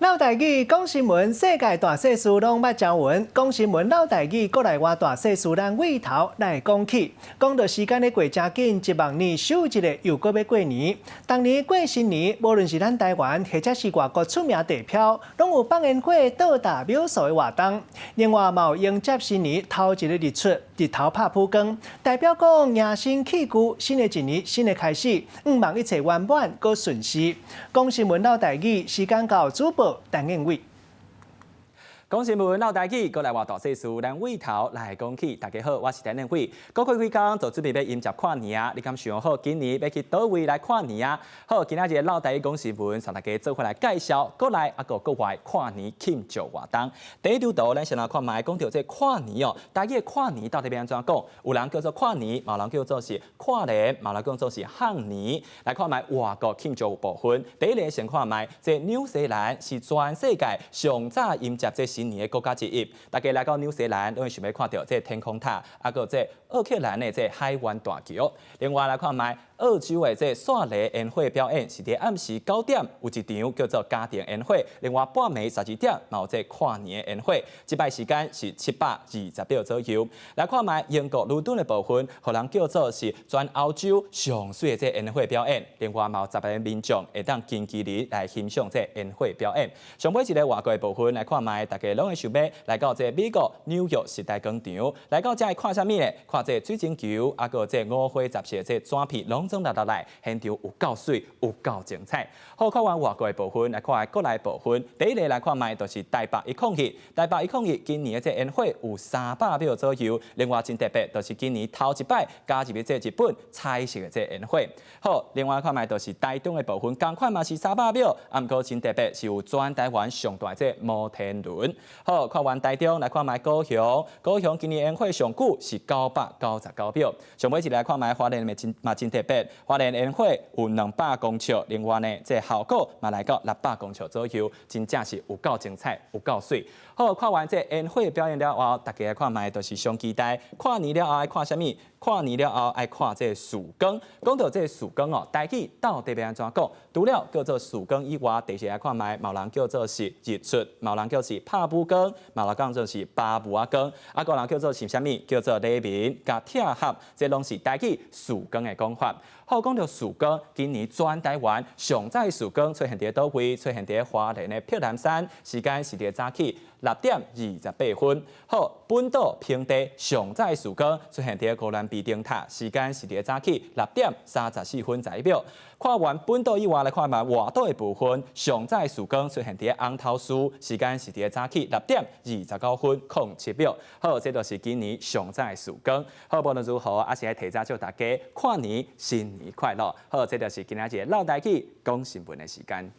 嘮台語講新聞，世界大細事攏捌聽聞。講新聞嘮台語，國內外大細事，咱對頭來講起。講到時間咧過誠緊，一望年首一个又閣欲過年。逐年過新年，無論是咱台灣或者是外國出名地標，攏有放煙火、倒踏秒數的活動。另外，嘛有迎接新年頭一个日出，日頭拍浮光，代表講迎新棄舊，新的一年新的開始，向望一切圓滿閣順遂。講新聞嘮台語，時間到主播陳燕偉。講新聞嘮台語，國內外大細事，咱對頭來講起。大家好，我是陳燕偉。過去幾工就準備欲迎接跨年啊！你敢想好今年欲去佗位來跨年啊？好，今仔日嘮台語講新聞，向大家做伙來介紹國內抑閣國外跨年慶祝活動。第一張圖，咱先來看覓，講著這跨年哦，台語的跨年到底欲按怎講？有人叫做跨年，嘛有人叫做是跨年，嘛有人叫做是跨年。來看覓外國慶祝部分，第一個先看覓，這紐西蘭是全世界上早迎接這新年的國家之一。大家來到紐西蘭，攏會想欲看著這天空塔，抑閣這奧克蘭的這海灣大橋。另外來看覓澳洲的這雪梨煙火表演，是佇暗時9點有一場叫做家庭煙火。另外半暝12點嘛有這跨年的煙火。這擺時間是720秒左右。來看覓英國倫敦的部分，予人叫做是全歐洲上媠的這煙火表演。另外嘛有10萬民眾會當近距離來欣賞這煙火表演。上尾一个外國的部分來看覓，大家攏會想欲來到這美國紐約時代廣場，來到遮會看啥物呢？看這水晶球，抑閣這五花十色這紙片，攏總抐落來，現場有夠媠，有夠精彩。好，看完外國的部分，來看國內部分。第一个來看覓，就是台北101，台北一空一今年的這煙火有300秒左右。另外真特別，就是今年頭一擺加入這日本彩色的這煙火。好，另外看覓就是台中的部分，仝款嘛是三百秒，啊，毋過真特別是有全台灣上大這摩天輪。好，看完台中來看覓高雄，高雄今年煙火上久是999秒。上尾一來看覓花蓮嘛真嘛真特別，花蓮煙火有200公尺，另外呢，這效果嘛來到600公尺左右，真正是有夠精彩，有夠媠。好，看完這煙火表演了後，大家來看覓就是上期待跨年了後愛看啥物？跨年了後愛看這曙光。講到這曙光哦，台語到底欲按怎講？除了叫做曙光以外，第二來看覓，嘛有人叫做是日出，嘛有人叫是拍武光，嘛有人講做是巴霧仔光，抑閣有人叫做是啥物？叫做黎明佮拆合，這攏是台語曙光的講法。好，講到曙光，今年全台灣上早曙光出現佇佗位？出現佇花蓮的碧潭山，時間是佇早起6點28分。好，本島平地上早曙光出現佇鵝鑾鼻燈塔，時間是佇早起6點34分11秒。看完本島以外，來看覓外島的部分，上早曙光出現佇紅頭嶼，時間是佇早起6點29分07秒。好，這就是今年上早曙光。好，無論如何，抑是愛提早祝大家跨年新年快樂。好，這就是今仔日嘮台語講新聞的時間。